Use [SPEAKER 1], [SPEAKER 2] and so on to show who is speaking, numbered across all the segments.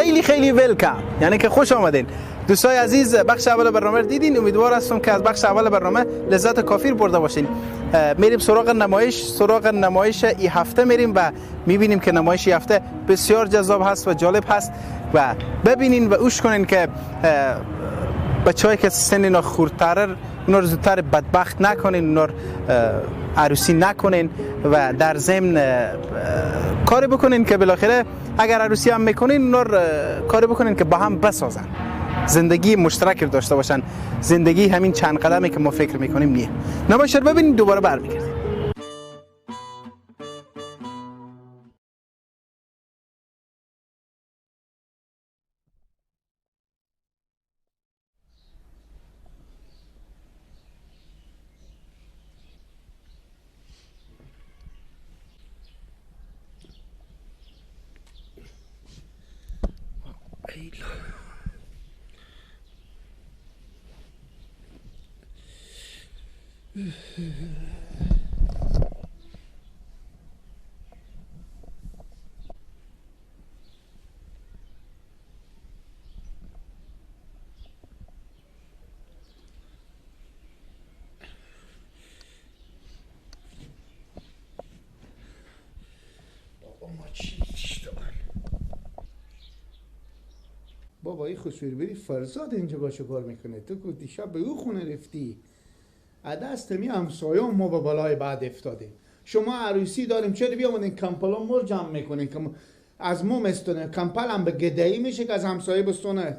[SPEAKER 1] خیلی خیلی welcome، یعنی که خوش آمدین دوستای عزیز. بخش اول برنامه رو دیدین، امیدوار هستم که از بخش اول برنامه لذت کافی برده باشین. میریم سراغ نمایش، سراغ نمایش ای هفته میریم و میبینیم که نمایش ای هفته بسیار جذاب هست و جالب هست و ببینین و اوش کنین که بچه‌ای که سن اینا خردتره اونا رو زودتر بدبخت نکنین، اونا رو عروسی نکنین و در ضمن کاری بکنین که بالاخره اگر عروسی هم میکنین اونا رو کاری بکنین که با هم بسازن، زندگی مشترک رو داشته باشن. زندگی همین چند قدمی که ما فکر میکنیم نیه. نمایش رو ببینین، دوباره برمیگردیم.
[SPEAKER 2] بابا این خسروی بری فرزاد اینجا باشه کار میکنه. تو که دیشب به او خونه رفتی، دست می همسایه ما به بالای بعد افتادیم. شما عروسی داریم چرا بیامدین کمپلا مر جمع میکنین که از ما مستونه کمپل هم به گدایی میشه که از همسایه بستونه.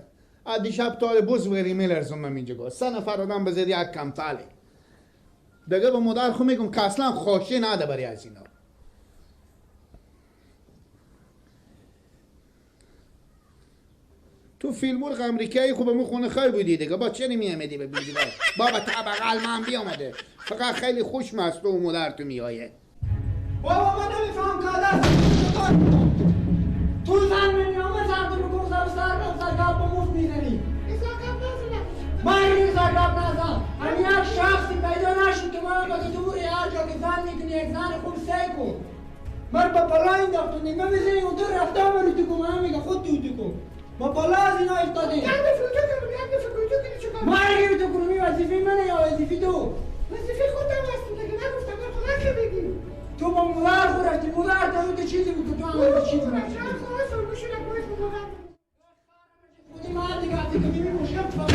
[SPEAKER 2] دیشب تا بز وری میلرزم من اینجا گفت سه نفر آدم به زیر یک کمپله دیگه. به مادر خو میگم که اصلا خوشی نده بری از اینا. تو فیلمورغ امریکایی خوب مو خونه خیلی بودی دیگه، با چه نمیامدی به بیدی بابا تا بغل من بیامده فقط خیلی خوش مست و مادر تو میایه.
[SPEAKER 3] بابا من نمیفهم که تو زن میامه زن تو میکنم سر سر سر گپ با موف میزنی. من این سر گپ نزن. همین یک شخصی پیدا نشد که من بگه تو بری هر جا که زن میکنی یک زن خوب سعی کن. من با پلای انداختم نگاه میزنی اون تو رفته من تو کن، من میگه خود تو کن. ما بالا از اینا افتادیم. مرگی تو کنمی وظیفه منه یا وظیفه تو؟
[SPEAKER 4] وظیفه خودم هست دیگه، نگفتم من خودم که بگی.
[SPEAKER 3] تو با مادر خود رفتی، مادر تو چیزی بود که تو هم چیزی نشد. خودی مرد دیگه وقتی که می‌بینی مشکل چیکار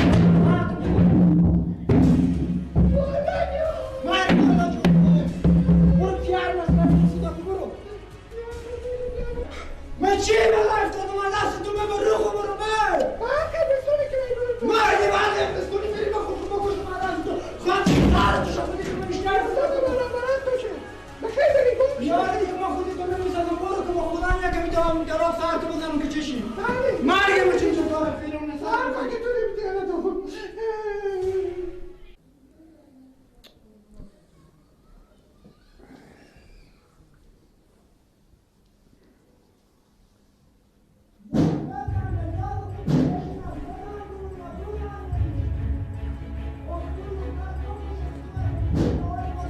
[SPEAKER 3] مرد خدا جون برو پیار مثلا صدا برو. من چی بالا افتادم از دست تو من رو خو برو بر. مرگی بعد بستونی بری با خود بکشم از دست تو. خواهم چی کار تو شو خودی که میشنوی یاری که ما خودی تو نمیسازم برو که با خدا یکمی دارم دراب سر تو بزنم که چشی مرگ ما چی تو داره فیلم نسازم
[SPEAKER 4] که تو نمی‌دونی تو.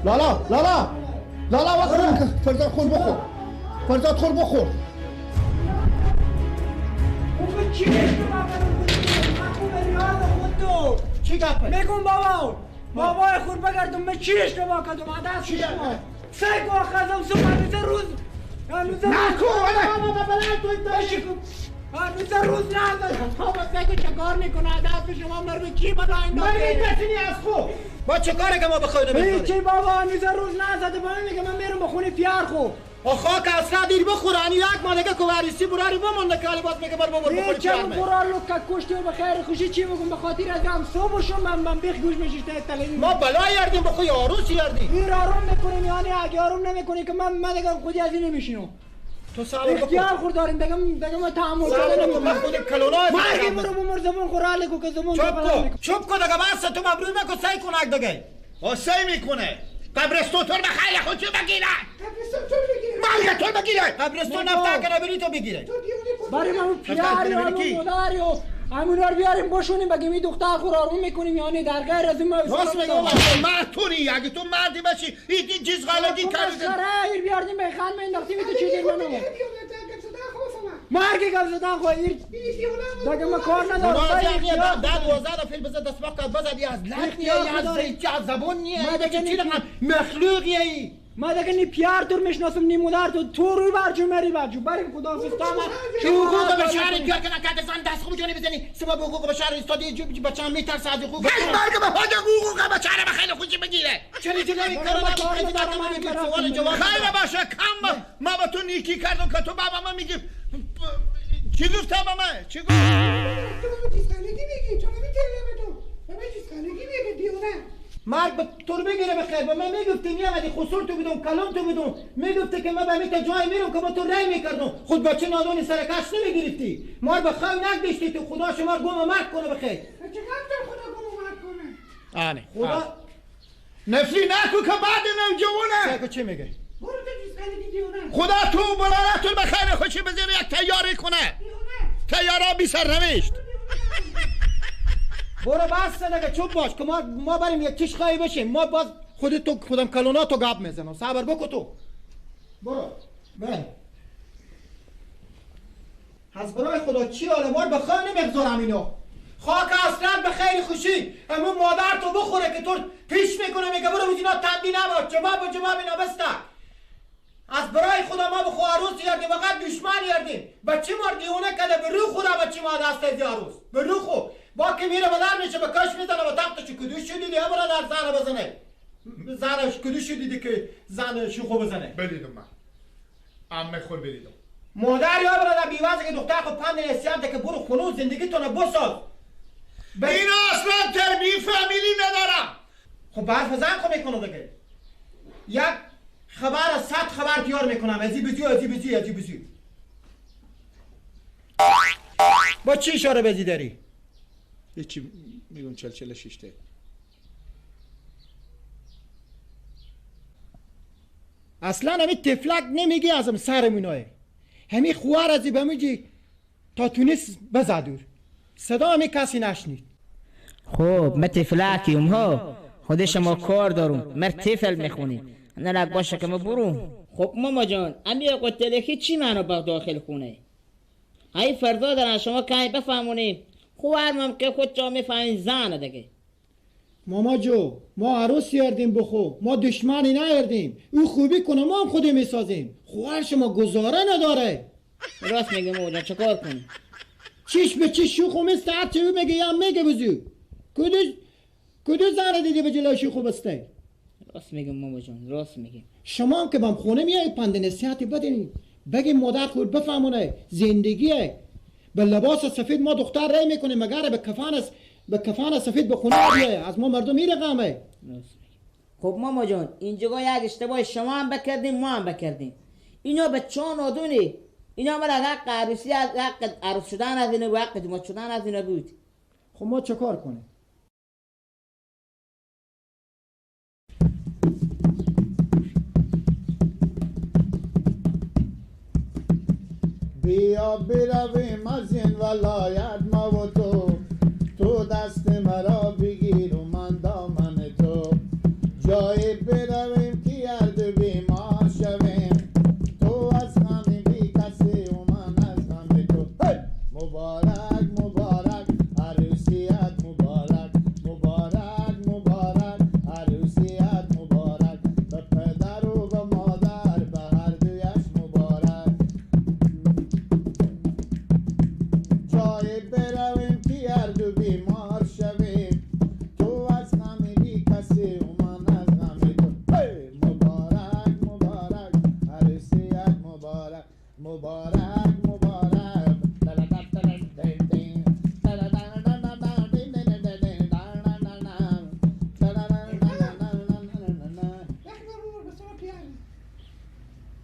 [SPEAKER 2] لالا لالا لالا وقت فرزاد خور بخور، فرزاد خور بخور.
[SPEAKER 3] چی گپه؟ میگم بابا بابای خور بگردم من چی اشتباه کردم؟ عدس شما سعی کن خزم صبح هنوز روز هنوز
[SPEAKER 2] نکن
[SPEAKER 3] هنوز روز نزد. بابا سعی کن چه کار میکنه دست شما مر به کی بلا انداخته؟
[SPEAKER 2] من این از خو با چه کاره که ما بخوای نمی‌کنی؟
[SPEAKER 3] چی بابا هنوز روز نزده با من میگه من میرم به خونه پیار خو.
[SPEAKER 2] خاک اصلا دیر بخور انی یک ماه دیگه کوریسی براری بمونده که باز میگه بر بابا بخور
[SPEAKER 3] چه برار لوک کشتی و بخیر خوشی چی بگم به خاطر از هم صبح شم من بیخ گوش میشیشته تلویزیون
[SPEAKER 2] ما بلا یاردیم بخوی عروس یاردیم
[SPEAKER 3] این آروم میکنیم یعنی اگه آروم نمیکنی که من دیگه خودی از این نمیشینم.
[SPEAKER 2] تو صبر بکن
[SPEAKER 3] اختیار خور داریم دیگه دیگه ما تحمل کردن
[SPEAKER 2] نمی‌کنم. من خود کلونا
[SPEAKER 3] مرگ برو بمر زبون خور کو که زبون
[SPEAKER 2] چوب کو چوب کو دیگه بس تو مبرور نکن سعی کن اگ دیگه سعی میکنه قبرستون تو به خیلی خود چه بگیره؟
[SPEAKER 4] قبرستون تو بگیره.
[SPEAKER 2] مرگ تو بگیره. قبرستون نفتا کنه بری تو بگیره.
[SPEAKER 3] برای من پیاری و مادری و همونا رو بیاریم بشونیم بگیم این دختر خور آروم میکنیم یعنی در غیر از این ما
[SPEAKER 2] راست میگم مرد توری اگه تو مردی باشی این چیز غلطی کردی
[SPEAKER 3] مسخره ایر بیاردیم به خان مینداختیم تو چیزی منو مرگ گل زدن خو ایر دیگه ما کار ندارم.
[SPEAKER 2] ده 12 دفعه بزد دست وقت بزد از لک نیه از از زبون نیه
[SPEAKER 3] ما دیگه
[SPEAKER 2] چی رقم مخلوقیه ای.
[SPEAKER 3] ما دیگه نی پیار تو میشناسم نی مادر تو تو روی برجو مری برجو برای خدا فستام
[SPEAKER 2] حقوق بشر کیا که نکرده زن دست خوب جانی بزنی سبب حقوق بشر استادی جو بچه‌م میترسه از حقوق مرگ به حاج حقوق بشر به خیلی خوشی بگیره چرا جلوی کارو سوال جواب خیر باشه کم ما با تو نیکی کردم که تو بابا ما میگی چی گفت بابا ما چی گفت
[SPEAKER 4] تو چیز میگی چرا میترسه تو به چیز میگی دیوانه
[SPEAKER 3] مرگ به تو بگیره بخیر. به من میگفتی میامدی خسور تو بدون کلام تو بدون میگفتی که من به میتا جای میرم که با تو رای میکردم خود بچه نادونی سرکش نمیگرفتی ما به خواهی نگدشتی تو خدا شما گم مرگ کنه بخیر.
[SPEAKER 4] چقدر خدا گم مرگ کنه؟
[SPEAKER 2] آنه خدا نفری نکو که بعد نوجوانه
[SPEAKER 3] چه میگه؟
[SPEAKER 4] برو تو چیز دیوانه
[SPEAKER 2] خدا تو برارتون به خیر خوشی بزنه یک تیاری کنه تیاره بی سرنوشت.
[SPEAKER 3] برو بس دیگه چوب باش که ما بریم یک چیش خواهی بشیم ما باز خودت تو خودم کلونا تو گپ میزنم صبر بکو تو برو بله. از برای خدا چی حالا ما به خواهی نمیگذارم اینو خاک اصلا به خیر خوشی امون مادر تو بخوره که تو پیش میکنه میگه برو اینا تندی نباش جواب و جواب اینا بسته. از برای خدا ما به خو عروس یاردیم وقت دشمن یاردیم بچه ما دیونه کده به رو خدا بچه ما دست از عروس به رو خو با که میره بدر میشه به کاش میزنه به تختش کدوش دیدی برادر زنه بزنه زنش کدوش دیدی که زن شوخو بزنه
[SPEAKER 2] بدیدم من عمه خود بدیدم
[SPEAKER 3] مادر یا برادر بیوازه که دختر خود پند نصیحت که برو خونه زندگی تونه بساز.
[SPEAKER 2] اینا اصلا تربیه فامیلی ندارم.
[SPEAKER 3] خب برف زن خو میکنه دیگه یک خبر از 100 خبر تیار میکنم ازی بزی ازی بزی ازی بزی. با چی اشاره بزی داری؟
[SPEAKER 2] هیچی میگم 40-46
[SPEAKER 3] اصلا همی تفلک نمیگی ازم سرموناه همی خوار ازی به میگی تا تونست بزدور صدا همی کسی نشنید.
[SPEAKER 5] خب ما تفلکیم ها خود شما کار دارم مر تفل میخونی نه لگ باشه که ما برو. خب ماما جان امی آقا تلخی چی منو با داخل خونه ای فردا دارن شما که بفهمونیم خب هرمم که خود جا میفهمین زنه دیگه.
[SPEAKER 3] ماما جو ما عروس یاردیم بخو ما دشمنی نیاردیم او خوبی کنه ما هم خودی میسازیم خواهر شما گزاره نداره.
[SPEAKER 5] راست میگه ماما جان چه کار کنیم؟
[SPEAKER 3] چیش به چیش شوخو مثل هر چه میگه یا میگه بزو کدو زنه دیدی به جلوی شوخو بسته؟
[SPEAKER 5] راست میگه ماما جان راست میگه.
[SPEAKER 3] شما هم که بام خونه میای پند نصیحتی بدین بگی مادر خود بفهمونه زندگیه به لباس سفید ما دختر رای میکنیم مگر به کفن سفید به خونه بیایه از ما مردم میره غمه.
[SPEAKER 5] خب ماما جان اینجا یک اشتباه شما هم بکردیم ما هم بکردیم اینا به چون آدونی اینا مال حق عروسی از حق عروس شدن از اینا و حق دوماد شدن از اینا بود.
[SPEAKER 3] خب ما چه کار کنیم؟
[SPEAKER 2] بیا برویم از این ولایت ما و تو تو دست مرا بگیر و من دامن تو جایی برویم که هر دو بیمار شویم تو از غم بی کسی و من از غم تو. مبارک مبارک عروسیت مبارک مبارک مبارک عروسیت مبارک به پدر و به مادر به هر دویش مبارک. جایی برویم که هر دو بیمار شویم تو از غم بی کسی و من از غم تو. مبارک مبارک عروسیت مبارک مبارک مبارک.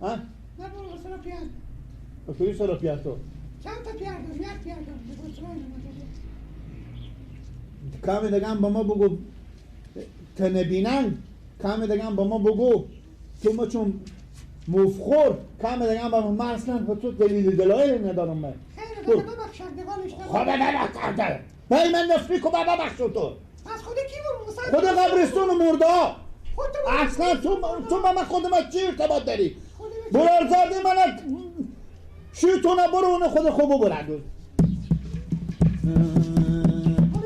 [SPEAKER 2] ها؟ کدوم سر پیار تو؟
[SPEAKER 4] چند تا پیار دارم؟ یک پیار دارم.
[SPEAKER 2] کمی دیگه هم با ما بگو تنبینن کمی دیگه هم با ما بگو تو ما چون مفخور کمی دیگه هم با ما اصلا به تو دلیل دلایل ندارم من.
[SPEAKER 4] خیر ببخشم دیگه
[SPEAKER 2] خدا ببخش بای من نفری کو بابا بخش تو.
[SPEAKER 4] از خود کی بود؟
[SPEAKER 2] خود قبرستون و مرده ها. اصلا تو با من خود من چی ارتباط داری؟ برارزاده من شو تو نبرو اون خود خوب ببرد.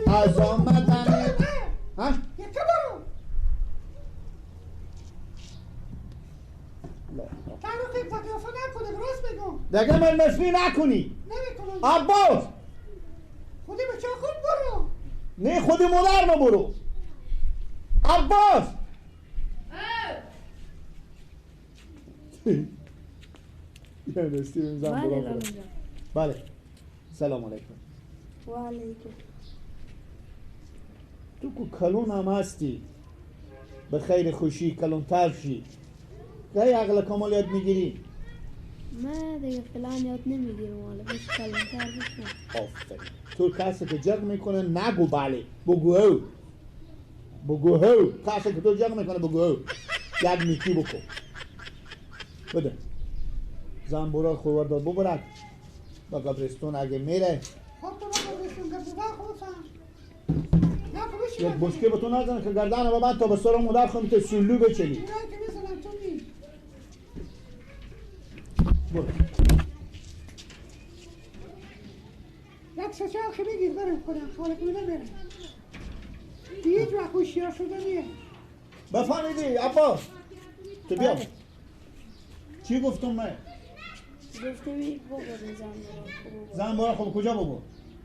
[SPEAKER 2] از آمدن ها؟
[SPEAKER 4] یکه برو.
[SPEAKER 2] دیگه من مثلی نکنی.
[SPEAKER 4] نمیکنم.
[SPEAKER 2] عباس
[SPEAKER 4] خودی بچه خود برو.
[SPEAKER 2] نه خودی مادر ما برو. عباس بله سلام علیکم.
[SPEAKER 6] و علیکم.
[SPEAKER 2] تو کو کلون هم هستی، به خیر خوشی کلونتر شی، گاهی عقل کامل یاد میگیری.
[SPEAKER 6] من دیگه فعلا یاد نمیگیرم، حالا بس کلونتر بشم.
[SPEAKER 2] آفرین. تو کسی که جغ میکنه نگو بله، بگو هو. بگو هو. کسی که تو جغ میکنه بگو هو. یک نیکی بکن. بده زنبورا خوار داد ببرد با قبرستون اگه میره.
[SPEAKER 4] خب تو با قبرستون گرزده خودم
[SPEAKER 2] یک بشکه به تو نزنه که گردن با من تا به سر مادر خواهم تا سلو بچلی. برو
[SPEAKER 4] یک سه چرخی بگیر برم خودم خاله که نمیره هیچ وقت هوشیار شده نیه.
[SPEAKER 2] بفهمیدی عباس؟ تو بیا. چی گفتم من؟
[SPEAKER 6] گفتم ببرم زنبورا.
[SPEAKER 2] زنبورا خب کجا ببر؟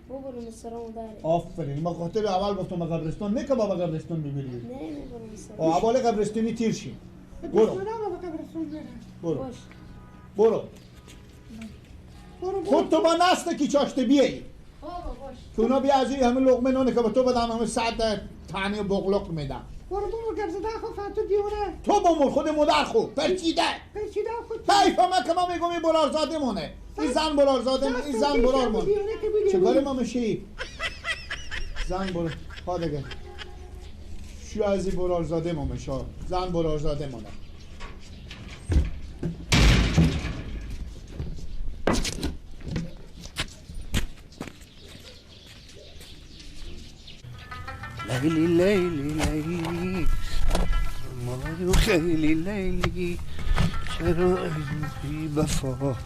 [SPEAKER 6] ببرم سرام داره.
[SPEAKER 2] آفرین. ما خاطر اول گفتم به قبرستان نه که بابا قبرستان میبری.
[SPEAKER 6] نه میبرم سرام.
[SPEAKER 2] اول قبرستانی تیر شی. برو. برو. برو. خود تو با نست کی چاشته بیایی. که اونا بیا از این همه لقمه نونه که به تو بدم همه صد تنه بغلق میدم.
[SPEAKER 4] برو برو گرزده خود تو دیوانه.
[SPEAKER 2] تو بمور خود مادر خود پرچیده.
[SPEAKER 4] پرچیده خود.
[SPEAKER 2] حیف ما که ما میگم این برارزاده مونه. این زن برارزاده مونه. این زن برار مونه. چه کاری ما میشی؟ زن برار ها دیگه. شو از این برارزاده ما میشه. زن برارزاده مونه.
[SPEAKER 7] لیلی لیلی لیلی مارو خیلی لیلی چرا بی وفا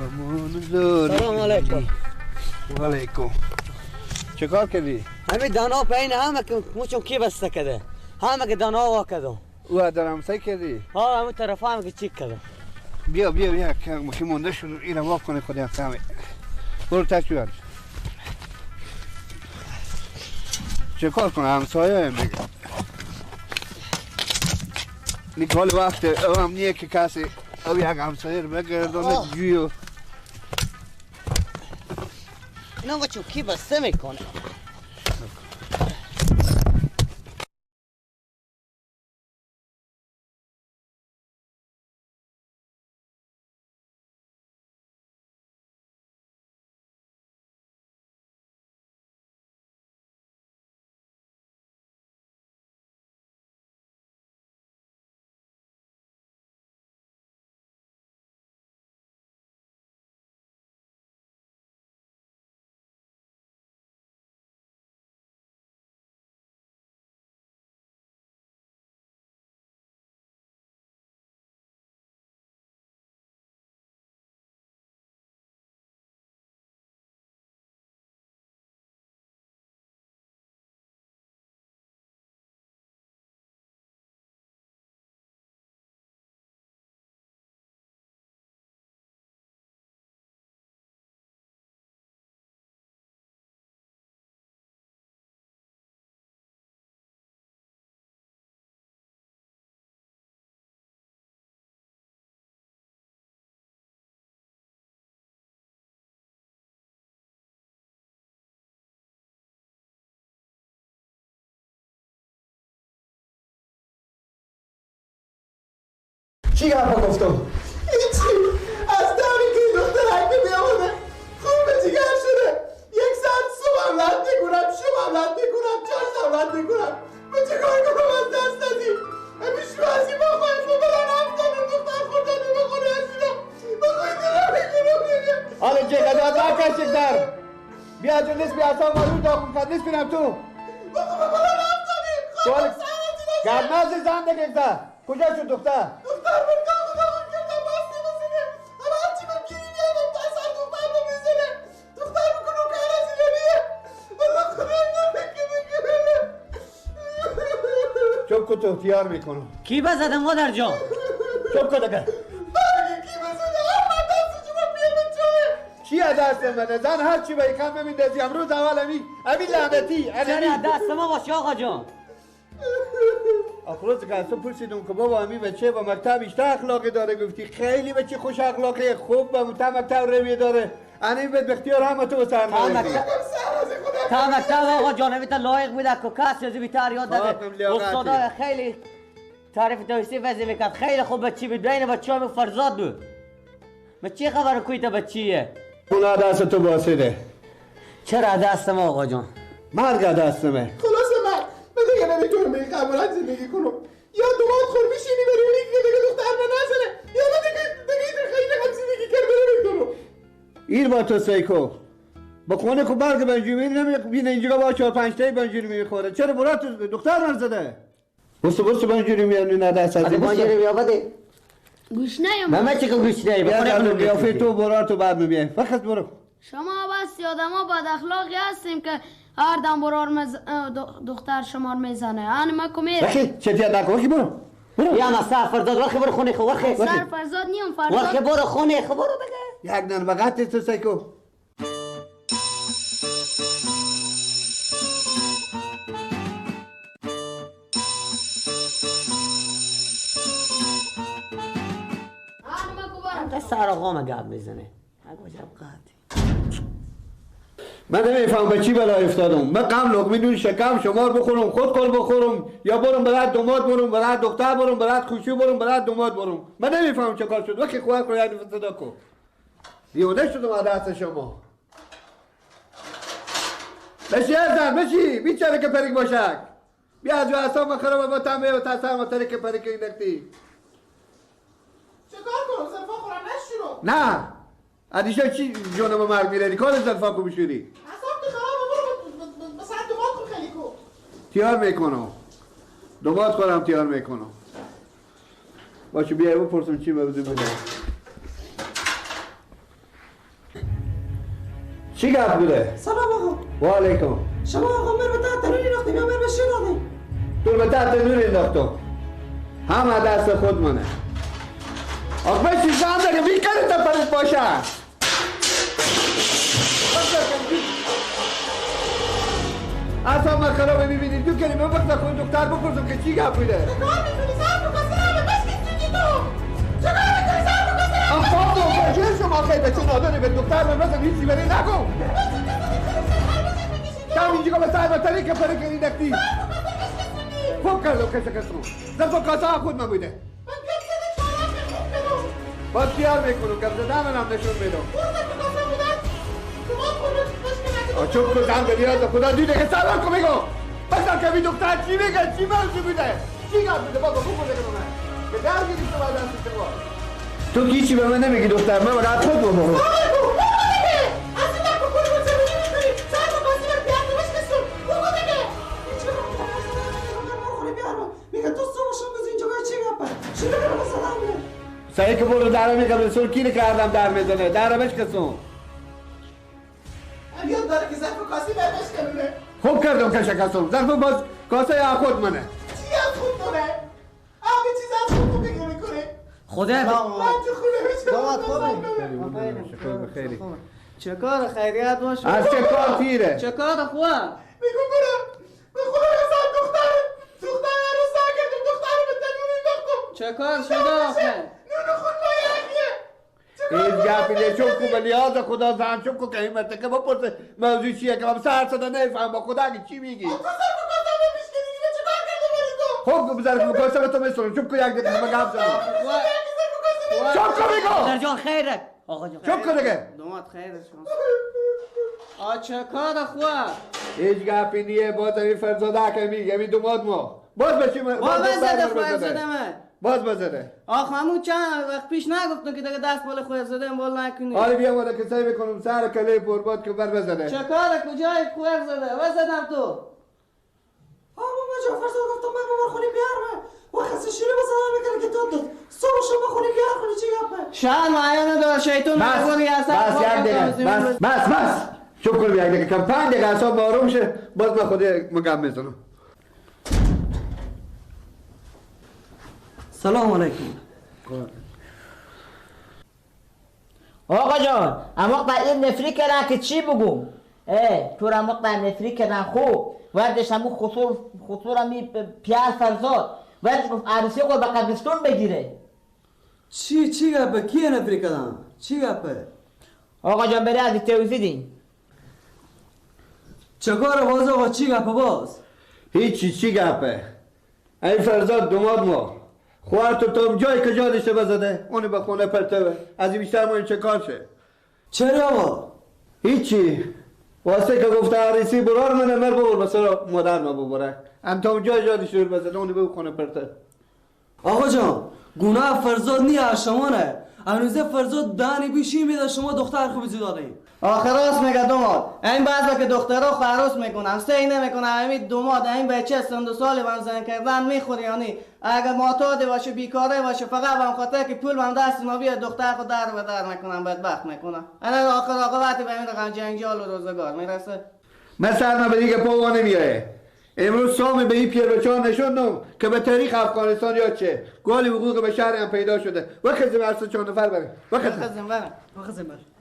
[SPEAKER 7] امان داری.
[SPEAKER 3] سلام علیکم.
[SPEAKER 7] و علیکم. چه کار کردی؟
[SPEAKER 3] همین دانا پایین همه که موچم کی بسته کرده، همه که دانا وا کردم.
[SPEAKER 7] او دارم سعی کردی؟
[SPEAKER 3] ها همون طرف همه که چیک کردم.
[SPEAKER 7] بیا بیا بیا که مخی مونده شد اینو وا کنه خودم کمی. برو تک. چه کار کنه همسایه هم بگه نیک حال وقت او هم نیه که کسی او یک همسایه رو بگردانه جویو
[SPEAKER 3] اینا با کی بسته میکنه.
[SPEAKER 2] چی گپا گفتم؟ هیچی. از دمی که دخترک بیامده خوب به جگر شده. یک ساعت صبحم رد میکنم، شبم رد میکنم، چاشتم رد میکنم. من چه کار کنم از دست دادیم؟ همین شو از این با خواهیم با بلن هفتانم دختر خوردنه بخوره از اینا بخوایی دلم میکنم دیگه.
[SPEAKER 7] حالا چه قدر نکشید در بیا جو نیست بیا اصلا مارو داخل کرد نیست بینم تو
[SPEAKER 2] بخواه به بلن هفتانیم خواهیم
[SPEAKER 7] گرناز زن دیگه. کجا شد دختر؟
[SPEAKER 2] دختر من کاغو داغون کردم بسته بسیده. همه هرچی من گیری میامد
[SPEAKER 7] کو تو تیار میکنم.
[SPEAKER 8] کی بزده مادر جان؟
[SPEAKER 7] چوب کن دیگه.
[SPEAKER 2] کی بزده؟ من دست شما بیام چوه.
[SPEAKER 7] چی از دست منه؟ زن هر چی به کم میندازی. امروز اول امی لعنتی.
[SPEAKER 8] چرا دست ما باشه آقا جان؟
[SPEAKER 7] آخروز که از تو پرسیدم که بابا امی بچه با مکتب بیشتر اخلاقی داره، گفتی خیلی بچه خوش اخلاقیه، خوب با مکتب رویه داره. انی بد بختیار هم تو سر نداری.
[SPEAKER 8] تا مکتب آقا جان تا لایق بوده که کسی از بیتر یاد داده. استادا خیلی تعریف توصیف وزی میکرد. خیلی خوب بچی بود، بین بچه‌ها فرزاد بود. بچه خبر کویت بچیه؟
[SPEAKER 7] اونا دست تو باسیده.
[SPEAKER 8] چرا دست ما آقا جان؟
[SPEAKER 7] مرگ دست من.
[SPEAKER 2] خلاص من دیگه نمیتونم این قبولت زندگی کنم. یا دوماد خور میشینی بری اونی که دیگه دختر من نزنه، یا من دیگه خیلی هم زندگی کرده نمیتونم.
[SPEAKER 7] این با تو سیکو با خونه خو برگ بنجومی نمیبینه اینجا با 4 5 تای بنجومی میخوره. چرا برات دختر من زده؟ بس بنجومی میانی نه دست از
[SPEAKER 8] بنجومی میابده.
[SPEAKER 6] گوش نیم.
[SPEAKER 8] من چه گوش نیم؟
[SPEAKER 7] بخونه قیافه تو برات تو بعد میبینه. فقط برو.
[SPEAKER 6] شما بس آدما بد اخلاقی هستیم که هر دم برار دختر شما میزنه. انا ما کمیر.
[SPEAKER 7] وخی چه نکن. وخی برو. برو.
[SPEAKER 8] یا ما سر فرزاد وخی برو خونه خو وخی.
[SPEAKER 6] سر فرزاد نیم فرزاد.
[SPEAKER 8] وخی برو خونه خو برو دیگه.
[SPEAKER 7] یک نن وقت تو سیکو.
[SPEAKER 8] سر آقا گپ میزنه.
[SPEAKER 7] من نمیفهم به چی بلا افتادم. من قم لقمه نون شکم شمار بخورم، خود کل بخورم، یا برم برات دوماد برم، برات دختر برم، برات خوشو برم، برات دوماد برم. من نمیفهم چه کار شد. وقتی خواهر رو یک دفعه صدا کن. دیوانه شدم از دست شما. بشی ارزن بشی بیچاره که پریک باشک. بیا از اعصاب من خراب با تنبه و تاثر و ترک پریک این نکتی.
[SPEAKER 2] چه کار کنم؟ زلفا خورم نشورم.
[SPEAKER 7] نه ادیشا چی جونم مرگ میره؟ کار زلفا کو بشوری؟
[SPEAKER 2] اعصاب تو خرابه، برو مثلا دوماد خور خیلی کو.
[SPEAKER 7] تیار میکنم. دوماد خورم تیار میکنم. باشه بیا بپرسم چی موضوع بوده. چی گفت بوده؟
[SPEAKER 3] سلام آقا.
[SPEAKER 7] و علیکم.
[SPEAKER 3] شما آقا مر به تحت نور انداختیم یا مر به شیر دادیم؟
[SPEAKER 7] تو به تحت نور انداختم. همه دست خود منه. آقا بشی زن داره بیکره تا پرت باشه. اصلا من خرابه میبینی دو کلمه وقت خود دختر بپرسم که چی گپ بوده.
[SPEAKER 2] چکار میکنی؟ سر بکن سرمه بس که چی تو؟ چکار میکنی؟ سر بکن سرمه.
[SPEAKER 7] آقا بابا شما خیلی بچه نادانه به دختر من بزن هیچی بری نگو. کم اینجا به سر بطری که پره کنی دکتی. خوب کردم کسی کسو. زرفا کاسه خود من بوده. باز تیار میکنم که زدن منم نشون میدم. چوب کو زن به نیاز خدا دیده که سلام کو میگو. بس که بی دختر چی میگه؟ چی موضوع بوده؟ چی گفت بوده؟ بابا خوب بوده که من که در میدی تو بعد از شما. تو هیچی به من نمیگی دختر، من فقط خود بابا. سعی که برو درم میگم سرکی کردم در میزنه درمش کسون.
[SPEAKER 2] یاد داره که ظرف کاسه برمش کنونه.
[SPEAKER 7] خوب کردم که شکستم ظرف باز کاسه خود منه.
[SPEAKER 2] چی از خود منه؟ همه چیز از خود میگه میکنه.
[SPEAKER 8] خدا
[SPEAKER 2] من تو خونه
[SPEAKER 7] میشم. خیلی
[SPEAKER 3] چه کار خیریت باشه.
[SPEAKER 7] از چه کار تیره؟
[SPEAKER 3] چه کار خواه؟
[SPEAKER 2] میگم برو به خدا قسم دختر عروس نکردم، دختر به تنور انداختم.
[SPEAKER 3] چه کار شده آخه؟
[SPEAKER 2] نون خود با یکیه.
[SPEAKER 7] این گپی نه چون کو به لیاز خدا زن چون کو که این مرتکه بپرسه موضوع چیه که من سر صدا نفهم با خدا که چی میگی؟
[SPEAKER 2] تو ظرف کاسه میشکنی چه کار کرده بری تو؟
[SPEAKER 7] خب ظرف کاسه به تو میسونم. چون کو یک دقیقه من گپ زدم. چون کو میگم
[SPEAKER 8] در جان خیرت آقا جان.
[SPEAKER 7] چون کو دیگه
[SPEAKER 3] دومات خیرت شما. آ چه کار خواه؟
[SPEAKER 7] هیچ گپی نیه. باز این فرزاده که میگه این دومات ما باز بچی
[SPEAKER 3] باز بزده فرزاده من
[SPEAKER 7] باز بزنه.
[SPEAKER 3] آخ همون چند وقت پیش نگفتم که دیگه دست بالا خود زده بالا نکنی.
[SPEAKER 7] آره بیا ماده که سعی بکنم سر کله پرباد که بر بزنه.
[SPEAKER 3] چه کاره کجای خود زده؟ وزدم تو. آ ماما جان فرزاد گفتم من ببر خونه بیارم. و خسته شیره بزنم میکنه که داد داد. صبح شما خونه بیار خونه چی گپه؟
[SPEAKER 5] شان معین دار شیطون
[SPEAKER 7] بس بس یک دقیقه بس بس بس چوب کن یک دقیقه کم 5 دقیقه اعصاب آروم شه باز من خود مگم میزنم.
[SPEAKER 9] سلام علیکم.
[SPEAKER 5] آقا جان اما این نفری کردن که چی بگم؟ تو را مقدار نفری کردن خوب وردش همون خطور همی پیار فرزاد وردش گفت عروسی خود به قبرستون بگیره.
[SPEAKER 9] چی گپه؟ کیه نفری کردن؟ چی گپه؟
[SPEAKER 5] آقا جان بره از توضیح دین.
[SPEAKER 9] چکار باز آقا چی گپه باز؟
[SPEAKER 7] هیچی چی گپه؟ این فرزاد دوماد ما خواهر تو تام جای کجا داشته بزده اونو به خونه پرتوه از این بیشتر ما این چه کار شه؟
[SPEAKER 9] چرا آقا؟
[SPEAKER 7] هیچی واسه که گفته عریسی برار منه مر ببر بسرا مادر ما ببره هم تا اونجا جا شور بزنه اونو به خونه پرته.
[SPEAKER 9] آقا جان گناه فرزاد نیه شما نه هنوز فرزاد دانی بیشی میده شما دختر خوب زیاد دادی.
[SPEAKER 10] آخر راست میگه دوماد این بعضا که دخترها خو عروس میکنن سه نمیکنن همین دوماد این بچه سن دو سال وام زن کردن میخوری یعنی اگه معتاد باشه بیکاره باشه فقط به خاطر که پول هم دست ما بیاد دختر خود در به در میکنن بدبخت میکنن. انا آخر عاقبت به این رقم جنجال و روزگار میرسه.
[SPEAKER 7] مثلا به دیگه پا نمیایه. امروز سام به این پیروچان نشوندم که به تاریخ افغانستان یاد چه گالی حقوق به شهر هم پیدا شده. وخزم ارسه چند نفر بره. وخزم بره.
[SPEAKER 9] وخزم بره.